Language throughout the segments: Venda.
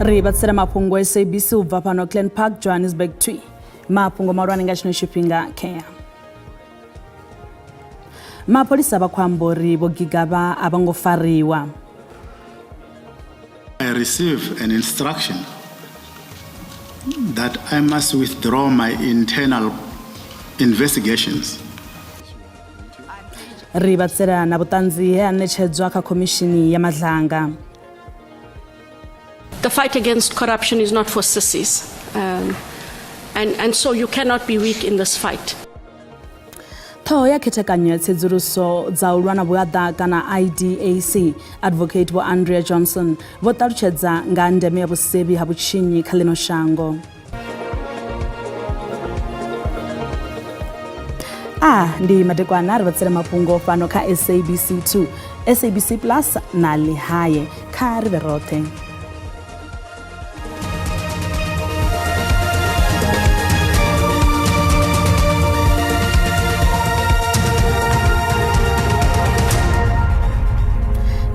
Ri vhatsela mafhungo SABC u bva fhano Glen Park, Johannesburg 2. Mafhungo mahulwane nga tshino tshifhinga khea. Mapholisa vha khou amba uri Vho Gigaba a vho ngo fariwa. I receive an instruction that I must withdraw my internal investigations. Ri vhatsela na vhuṱanzi he ha ṋetshedzwa kha khomishini ya Madlanga. The fight against corruption is not for sissies. And so you cannot be weak in this fight. Ṱhoho ya khethekanyo ya tsedzuluso dza u lwa na vhuaḓa kana IDAC, Advocate Vho Andrea Johnson, vho ṱalutshedza nga ndeme ya vhusevhi ha vhutshinyi kha ḽino shango. A ndi madekwana ri vhatsela mafhungo fhano kha SABC 2, SABC Plus na Lihaye. Kha ri vhe roṱhe.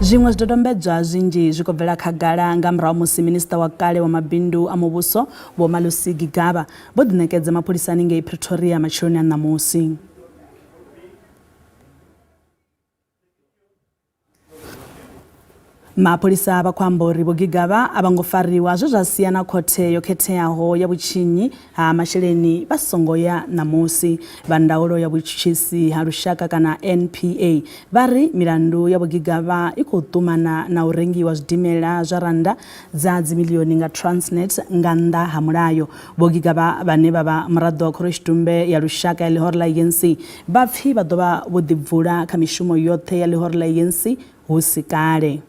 Zwiṅwe zwidodombedzwa zwinzhi zwi khou bvela khagala nga murahu musi minisiṱa wa kale wa mabindu a muvhuso Vho Malusi Gigaba vho ḓiṋekedza mapholisani ngei Pretoria matsheloni a ṋamusi. Mapholisa vha khou amba uri Vho Gigaba a vho ngo fariwa zwe zwa sia na khothe yo khetheaho ya vhutshinyi ha masheleni vha songo ya ṋamusi. Vha ndaulo ya vhutshutshisi ha lushaka kana NPA vha ri milandu ya Vho Gigaba i khou ṱumana na u rengiwa zwidimela zwa rannda dza dzimilioni nga Transnet nga nnḓa ha mulayo. Vho Gigaba vhane vha vha muraḓo wa khorotshitumbe ya lushaka ya ḽihoro ḽa ANC vha pfi vha ḓo vha vho ḓibvula kha mishumo yoṱhe ya ḽihoro ḽa ANC hu si kale.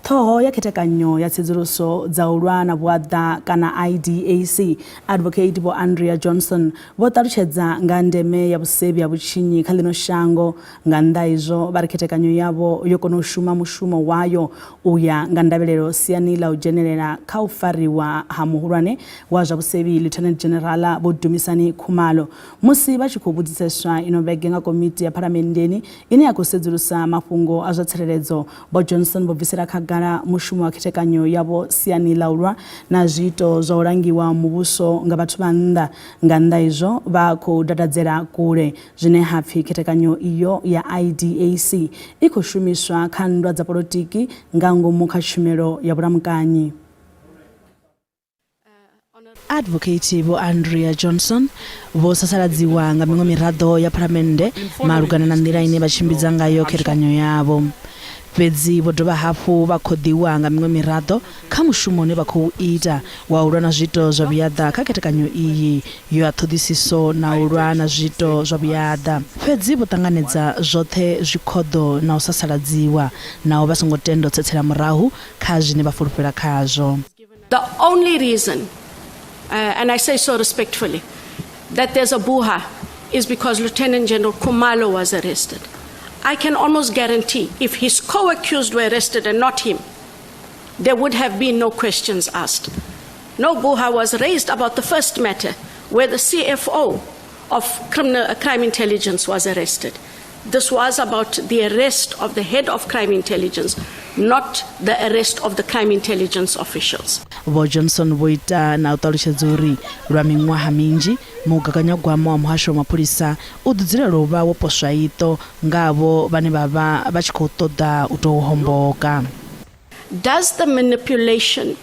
Ṱhoho ya khethekanyo ya tsedzuluso dza u lwa na vhuaḓa kana IDAC, Advocate Vho Andrea Johnson vho ṱalutshedza nga ndeme ya vhusevhi ha vhutshinyi kha ḽino shango. Nga nnḓa ha izwo, vha ri khethekanyo yavho yo kona u shuma mushumo wayo u ya nga ndavhelelo siani ḽa u dzhenelela kha u fariwa ha muhulwane wa zwa vhusevhi Lieutenant General Vho Dumisani Khumalo musi vha tshi khou vhudziseswa ino vhege nga komiti ya phalamenndeni ine ya khou sedzulusa mafhungo a zwa tsireledzo. Vho Johnson vho bvisela khagala mushumo wa khethekanyo yavho siani ḽa u lwa na zwiito zwa u langiwa muvhuso nga vhathu vha nnḓa. Nga nnḓa izwo, vha khou dadadzela kule zwine ha pfi khethekanyo iyo ya IDAC i khou shumiswa kha nndwa dza polotiki nga ngomu kha tshumelo ya vhulamukanyi. Advocate Vho Andrea Johnson vho sasaladziwa nga miṅwe miraḓo ya phalamennde malugana na nḓila ine vha tshimbidza ngayo khethekanyo yavho. Fhedzi vho dovha hafhu vha khoḓiwa nga miṅwe miraḓo kha mushumo une vha khou ita wa u lwa na zwiito zwa vhuyaḓa kha khethekanyo iyi ya ṱhoḓisiso na u lwa na zwiito zwa vhuyaḓa. Fhedzi vho ṱanganedza zwoṱhe zwikhoḓo na u sasaladziwa, naho vha songo tenda u tsetsela murahu kha zwine vha fulufhela khazwo. The only reason, and I say so respectfully, that there's a buha is because Lieutenant General Khumalo was arrested. I can almost guarantee if his co-accused were arrested and not him, there would have been no questions asked. No buha was raised about the first matter where the CFO of crime intelligence was arrested. This was about the arrest of the head of crime intelligence, not the arrest of the crime intelligence officials. Vho Johnson vho ita na u ṱalutshedza uri lwa miṅwaha minzhi mugaganyagwama wa muhasho wa mapholisa u ḓi dzulela u vha wo poswa iṱo nga avho vhane vha vha vha tshi khou ṱoḓa u tou homboka. Does the manipulation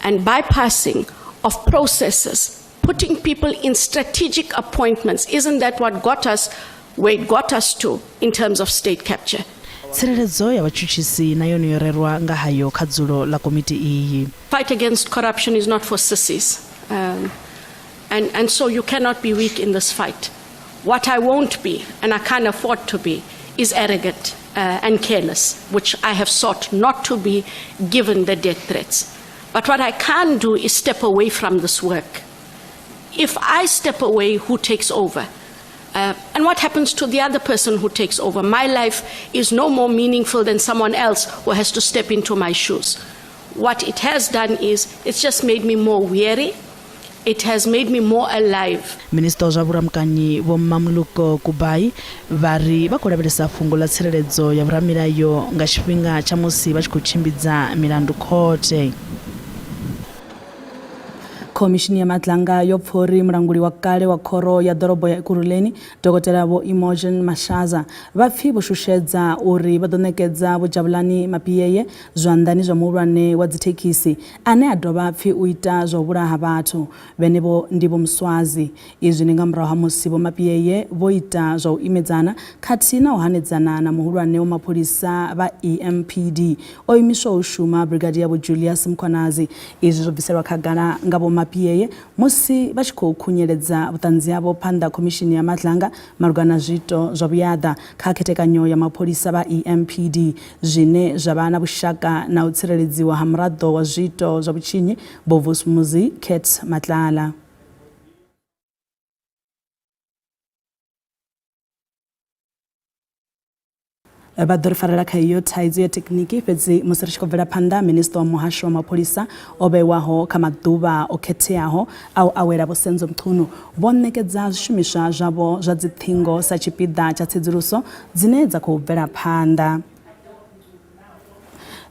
and bypassing of processes, putting people in strategic appointments, isn't that what got us where it got us to in terms of state capture? Tsireledzo ya vhatshutshisi na yone yo rerwa nga hayo kha dzulo ḽa komiti iyi. Fight against corruption is not for sissies. And so you cannot be weak in this fight. What I won't be, and I can't afford to be, is arrogant and careless, which I have sought not to be given the death threats. But what I can do is step away from this work. If I step away, who takes over? And what happens to the other person who takes over? My life is no more meaningful than someone else who has to step into my shoes. What it has done is it's just made me more weary. It has made me more alive. Minisiṱa wa zwa vhulamukanyi Vho Mmamoloko Kubayi vha ri vha khou lavhelesa fhungo ḽa tsireledzo ya vhoramilayo nga tshifhinga tsha musi vha tshi khou tshimbidza milandu khothe. Khomishini ya Madlanga yo pfa uri mulanguli wa kale wa khoro ya ḓorobo ya Ekurhuleni, Dokotela Vho Imogen Mashaza, vha pfi vho shushedza uri vha ḓo ṋekedza Vho Jabulani Mapiyeye zwanḓani zwa muhulwane wa dzithekhisi ane a dovha a pfi u ita zwa u vhulaha vhathu. Vhenevho ndi Vho Mswazi. Izwi ndi nga murahu ha musi Vho Mapiyeye vho ita zwa u imedzana khathihi na u hanedzana na muhulwane wa mapholisa vha EMPD o imiswaho u shuma Brigadier Vho Julius Mkhwanazi. Izwi zwo bviselwa khagala nga Vho Mapiyeye musi vha tshi khou khunyeledza vhuṱanzi havho phanḓa Khomishini ya Madlanga malugana na zwiito zwa vhuyaḓa kha khethekanyo ya mapholisa vha EMPD zwine zwa vha na vhushaka na u tsireledziwa ha muraḓo wa zwiito zwa vhutshinyi Vho Vusumuzi Cat Matlala. Vha ḓo ri farela kha iyo thaidzo ya thekhiniki, fhedzi musi ri tshi khou bvela phanḓa, minisiṱa wa muhasho wa mapholisa o vhewaho kha maḓuvha o khetheaho a u awela Vho Senzo Mchunu vho ṋekedza zwishumiswa zwavho zwa dziṱhingo sa tshipiḓa tsha tsedzuluso dzine dza khou bvela phanḓa.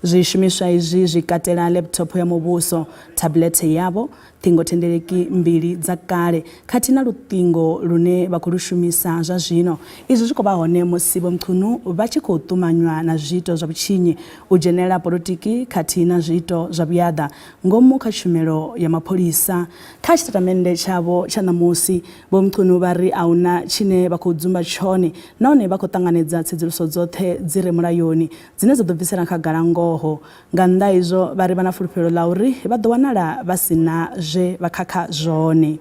Zwishumiswa izwi zwi katela laptop ya muvhuso, tablet yavho, ṱhingothendeleki mbili dza kale khathihi na luṱingo lune vha khou lu shumisa zwa zwino. Izwi zwi khou vha hone musi Vho Mchunu vha tshi khou ṱumanywa na zwiito zwa vhutshinyi, u dzhenelela polotiki khathihi na zwiito zwa vhuyaḓa ngomu kha tshumelo ya mapholisa. Kha tshitatamennde tshavho tsha ṋamusi, Vho Mchunu vha ri ahuna tshine vha khou dzumba tshone nahone vha khou ṱanganedza tsedzuluso dzoṱhe dzi re mulayoni dzine dza ḓo bvisela khagala ngoho. Nga nnḓa ha izwo, vha ri vha na fulufhelo ḽa uri vha ḓo wanala vha si na zwe vha khakha zwone.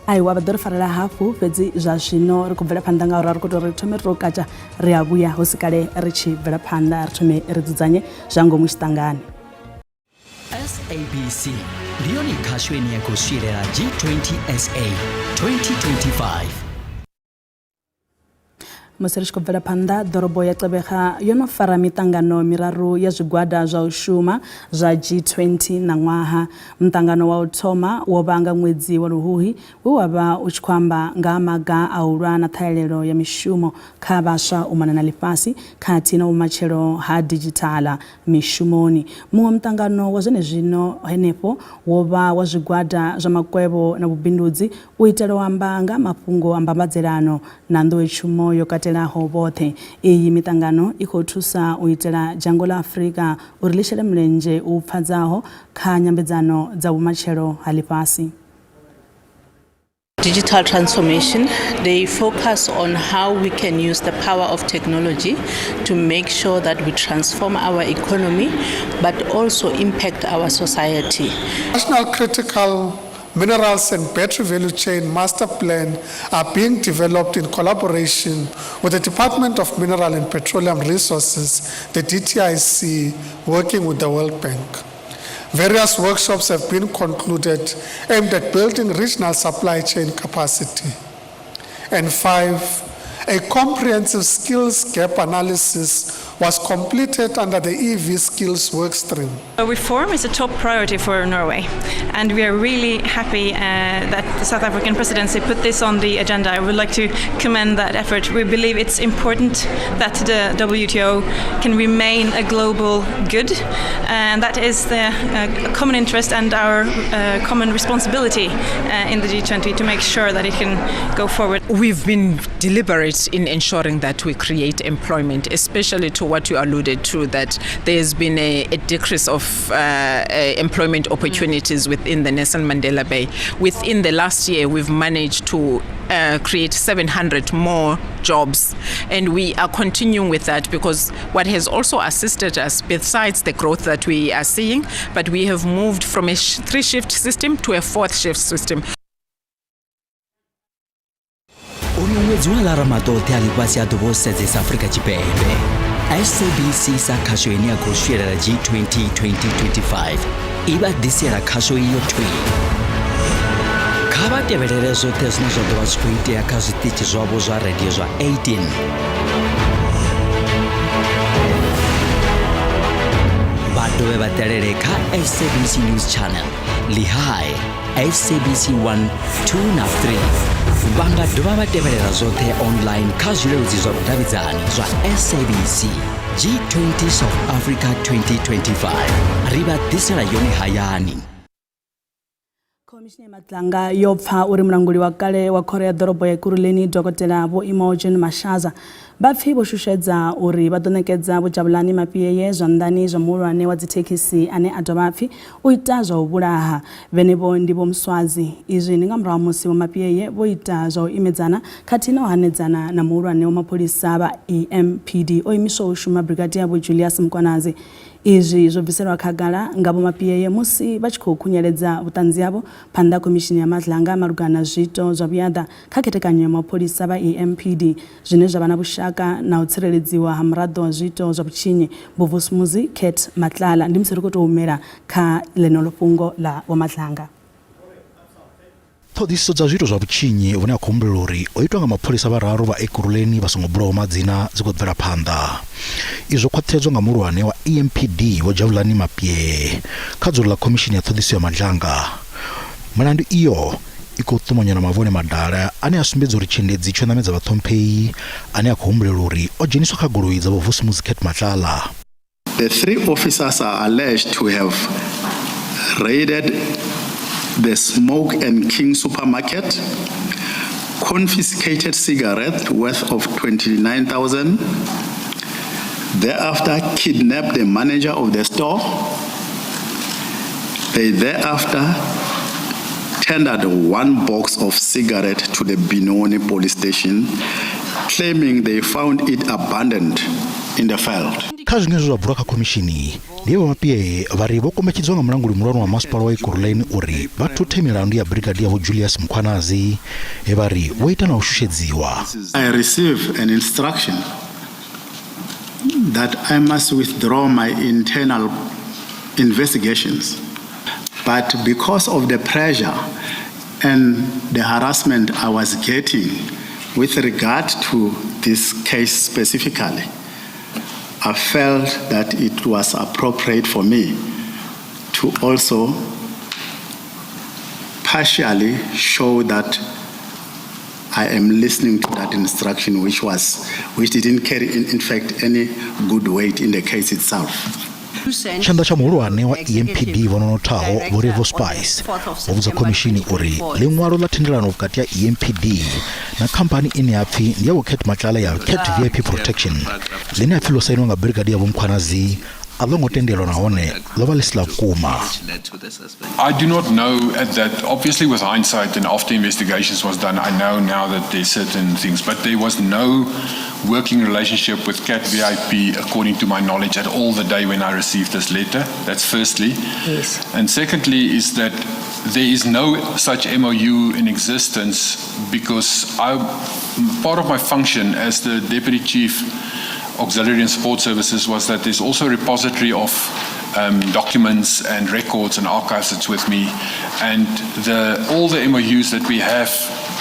Aiwa, vha ḓo ri farela hafhu, fhedzi zwa zwino ri khou bvela phanḓa ngauri ri khou tou ri thome ri tou katsha, ri a vhuya hu si kale ri tshi bvela phanḓa, ri thome ri dzudzanye zwa ngomu tshiṱangani. SABC ndi yone khasho ine ya khou swielela G20 SA 2025. Musi ri tshi khou bvela phanḓa, ḓorobo ya Gqeberha yo no fara miṱangano miraru ya zwigwada zwa u shuma zwa G20 ṋaṅwaha. Muṱangano wa u thoma wo vha nga ṅwedzi wa Luhuhi we wa vha u tshi khou amba nga ha maga a u lwa na ṱhahelelo ya mishumo kha vhaswa u mona na ḽifhasi khathihi na vhumatshelo ha didzhithaḽa mishumoni. Muṅwe muṱangano wa zwenezwino henefho wo vha wa zwigwada zwa makwevho na vhubindudzi u itela u amba nga ha mafhungo a mbambadzelano na nḓowetshumo yo katelaho vhoṱhe. Iyi miṱangano i khou thusa u itela dzhango ḽa Afrika uri ḽi shele mulenzhe u pfadzaho kha nyambedzano dza vhumatshelo ha ḽifhasi. Digital transformation, they focus on how we can use the power of technology to make sure that we transform our economy, but also impact our society. National Critical Minerals and Battery Value Chain Master Plan are being developed in collaboration with the Department of Mineral and Petroleum Resources, the DTIC, working with the World Bank. Various workshops have been concluded aimed at building regional supply chain capacity. And 5, a comprehensive skills gap analysis was completed under the EV skills workstream. Reform is a top priority for Norway, and we are really happy that the South African presidency put this on the agenda. I would like to commend that effort. We believe it's important that the WTO can remain a global good, and that is the common interest and our common responsibility in the G20 to make sure that it can go forward. We've been deliberate in ensuring that we create employment, especially to what you alluded to, that there's been a decrease of employment opportunities within the Nelson Mandela Bay. Within the last year, we've managed to create 700 more jobs, and we are continuing with that because what has also assisted us, besides the growth that we are seeing, but we have moved from a 3-shift system to a 4th shift system. Uno ṅwedzi wa lara maṱoṱhe a ḽifhasi a ḓo vha o sedzesa Afrika Tshipembe. SABC sa khasho ine ya khou swielela G20 2025 i vha ḓisela khasho iyo thwii. Kha vha tevhelele zwoṱhe zwine zwa ḓo vha zwi khou itea kha zwiṱitshi zwavho zwa radio zwa 18. ṱalele kha SABC News Channel, Lehae, SABC 1, 2 na 3. Vha nga dovha vha tevhelela zwoṱhe online kha zwileludzi zwa vhudavhidzani zwa SABC. G20 South Africa 2025 ri vha ḓisela yone hayani. Khomishini ya Madlanga yo pfa uri mulanguli wa kale wa khoro ya ḓorobo ya Ekurhuleni Dokotela Vho Imogen Mashaza vha pfi vho shushedza uri vha ḓo ṋekedza Vho Jabulani Mapiyeye zwanḓani zwa muhulwane wa dzithekhisi ane a dovha pfi u ita zwa u vhulaha. Vhenevho ndi Vho Mswazi. Izwi ndi nga murahu ha musi Vho Mapiyeye vho ita zwa u imedzana khathihi na u hanedzana na muhulwane wa mapholisa vha EMPD o imiswaho u shuma Brigadier Vho Julius Mkwanazi. Izwi zwo bviselwa khagala nga Vho Mapiyeye musi vha tshi khou khunyeledza vhuṱanzi havho phanḓa ha Khomishini ya Madlanga malugana na zwiito zwa vhuaḓa kha khethekanyo ya mapholisa vha EMPD zwine zwa vha na vhushaka na u tsireledziwa ha muraḓo wa zwiito zwa vhutshinyi Vho Vusumuzi Cat Matlala. Ndi musi ri khou tou humela kha ḽenolo fhungo ḽa Vho Madlanga. Ṱhoḓisiso dza zwiito zwa vhutshinyi vhune ha khou humbulelwa uri ho itwa nga mapholisa vhararu vha Ekurhuleni vha songo bulwaho madzina dzi khou bvela phanḓa. Izwi zwo khwaṱhisedzwa nga muhulwane wa EMPD Vho Jabulani Mapyee kha dzulo ḽa Khomishini ya Ṱhoḓisiso ya Madlanga. Milandu iyo i khou ṱumanywa na mavhone madala ane a sumbedza uri tshiendedzi tsho ṋamedza vhaṱhomphei ane a khou humbulelwa uri o dzheniswa kha goloi dza Vho Vusimuzi Cat Matlala. The three officers are alleged to have raided the Smoke and King supermarket, confiscated cigarette worth of 29,000, thereafter kidnapped the manager of the store. They thereafter tendered one box of cigarette to the Benoni police station, claiming they found it abandoned in the field. Kha zwiṅwe zwe zwa bulwa kha khomishini ndi he Vho Mapiyeye vha ri vho kombetshedziwa nga mulanguli muhulwane wa masipala wa Ekurhuleni uri vha thuthe milandu ya Brigadier Vho Julius Mkhwanazi he vha ri vho ita na u shushedziwa. I received an instruction that I must withdraw my internal investigations. But because of the pressure and the harassment I was getting with regard to this case specifically, I felt that it was appropriate for me to also partially show that I am listening to that instruction, which didn't carry, in fact, any good weight in the case itself. Tshanḓa tsha muhulwane wa EMPD vho nonothaho Vho Revo Spice vho vhudza khomishini uri ḽiṅwalo ḽa thendelano vhukati ha EMPD na khamphani ine ya pfi ndi ya Vho Cat Matlala ya Cat VIP Protection ḽine ha pfi ḽo sainwa nga Brigadier Vho Mkhwanazi a ḽo ngo tendelwa nahone ḽo vha ḽi si ḽa vhukuma. I do not know at that. Obviously, with hindsight and after investigations was done, I know now that there's certain things, but there was no working relationship with Cat VIP, according to my knowledge, at all the day when I received this letter. That's firstly. Yes. And secondly is that there is no such MOU in existence because part of my function as the Deputy Chief Auxiliary and Support Services was that there's also a repository of documents and records and archives that's with me, and all the MOUs that we have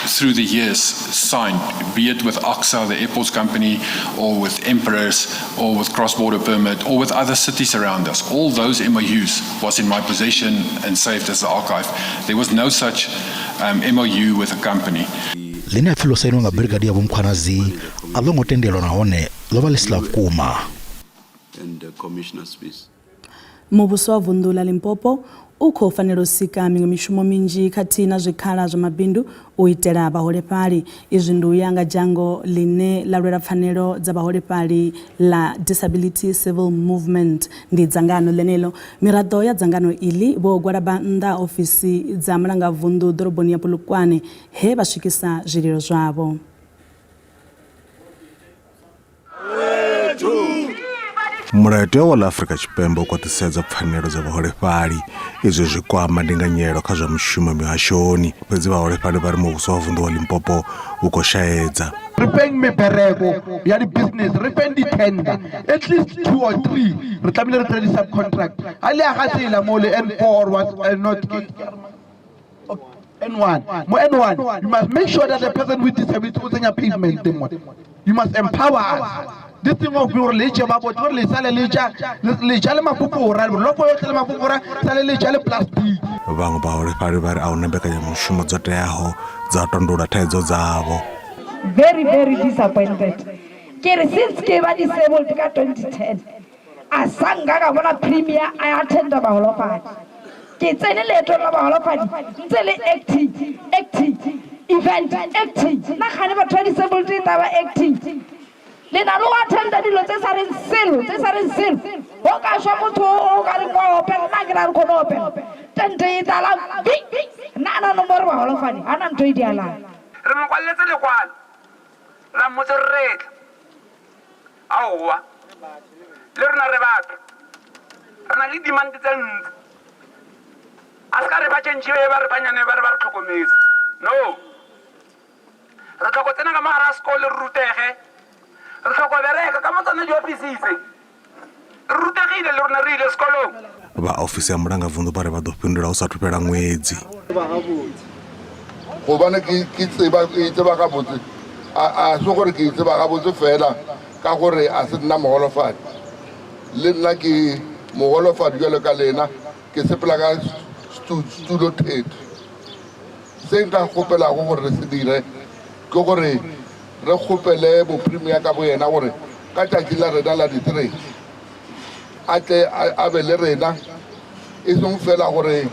through the years signed, be it with AXA, the airports company, or with Emperors, or with Cross Border Permit, or with other cities around us, all those MOUs was in my possession and saved as the archive. There was no such MOU with a company. Ḽine ha pfi ḽo sainwa nga Brigadier Vho Mkhwanazi a ḽo ngo tendelwa nahone ḽo vha ḽi si ḽa vhukuma. And Commissioner Spies. Muvhuso wa vunḓu ḽa Limpopo u khou fanela u sika miṅwe mishumo minzhi khathihi na zwikhala zwa mabindu u itela vhaholefhali. Izwi ndi u ya nga dzhango ḽine ḽa lwela pfanelo dza vhaholefhali ḽa Disability Civil Movement. Ndi dzangano ḽeneḽo. Miraḓo ya dzangano iḽi vho gwalaba nnḓa ha ofisi dza mulangavunḓu ḓoroboni ya Polokwane he vha swikisa zwililo zwavho. Mulayotewa wa ḽa Afrika Tshipembe u khwaṱhisedza pfanelo dza vhaholefhali. Izwi zwi kwama ndinganyelo kha zwa mishumo mihashoni, fhedzi vhaholefhali vha ri muvhuso wa vunḓu wa Limpopo u khou shaedza. Re feng mebereko ya di-business, re feng di-tender at least 2 or 3, re tlamehile re kry di-subcontract. Ha le aga tsela mo le N4 was not N1, mo N1 you must make sure that the person with disability o tsenya pavement teng mo. You must empower us. This thing of gore le je ba botse gore le sale le ja le ja le mafufura, lofo yotlhe le mafufura, sale le ja le plastic. Vhaṅwe vhaholefhali vha ri a huna mbekanyamushumo dzo teaho dza u tandulula thaidzo dzavho. Very very disappointed. Ke re since ke ba disabled ka 2010 a sa nka ka bona premier a attenda baholofadi. Ke tsene leetong la baholofadi ntse le acting acting event acting. Nna kgane batho ba disabled e tla ba acting. Le na le go attenda dilo tse sa reng selo, tse sa reng selo. Go ka šwa motho o ka reng wa opela, nna ke ra re kgone go opela. Tente e tlala bi. Nna a na nomoro baholofadi, ga na ntho e dialang. Re mo kwaletse lekwalo ra mmotsa gore re tla. Aowa, le rona re batho, re na le demand tse ntsi. A se ka re fa tšhentšhe e ba re fang yone, ba re ba re tlhokometse. No. Re tlhoko tsena ka mogare a sekolo re rutege. Re tlhoko bereka ka mo tsone diofisi tse. Re rutegile le rona re ile sekolong. Vha ofisi ya mulangavunḓu vha ri vha ḓo fhindula hu sathu fhela ṅwedzi. Gobane ke ke tseba ke e tseba gabotse a a se gore ke e tseba gabotse fela ka gore a se nna mogolofadi le nna ke mogolofadi jalo ka lena ke sepela ka setulo thete. Se nka kgopelago gore re se dire ke gore re kgopele mopremier ka boyena gore ka tšatši la rena la di-3 a tle a be le rena, e seng fela gore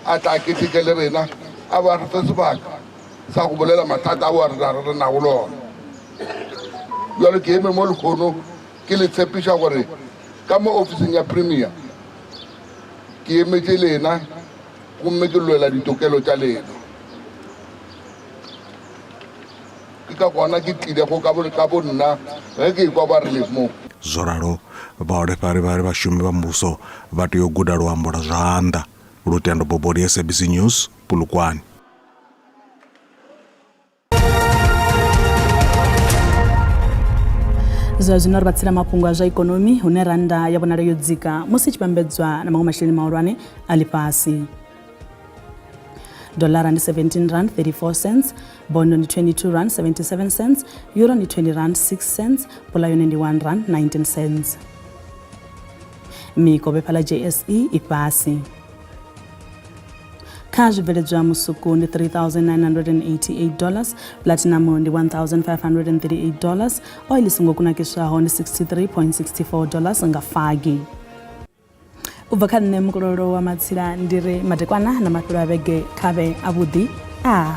a tla keteke le rena, a ba re fe sebaka sa go bolela mathata ao a rena re nago le ona. Bjalo ke eme mo lehono ke le tshepiša gore ka mo ofising ya premier ke emetše lena gomme ke lwela ditokelo tša lena. Ke ka gona ke tlilego ka ka bo nna ge ke ekwa ba re le mo. Zwo ralo, vhaholefhali vha ri vhashumi vha muvhuso vha tea u guda luambo lwa zwanḓa. Lutendo Bobodi, SABC News, Polokwane. Zwa zwino ri vha tsela mafhungo a zwa ikonomi hune rannda ya vhonala yo dzika musi i tshi vhambedzwa na maṅwe masheleni mahulwane a ḽifhasi. Dollara ndi 17 rand 34 cents, bondo ndi 22 rand 77 cents, euro ndi 20 rand 6 cents, pula yone ndi 1 rand 19 cents. Mikovhe fhaḽa JSE i fhasi. Kha zwibveledzwa musuku ndi 3988 dollars, platinum ndi 1538 dollars, oil i songo kunakiswaho ndi 63.64 dollars nga fagi. U bva kha nṋe mukololo wa matsila ndi ri madekwana na mafhelo a vhege kha vhe avhuḓi a.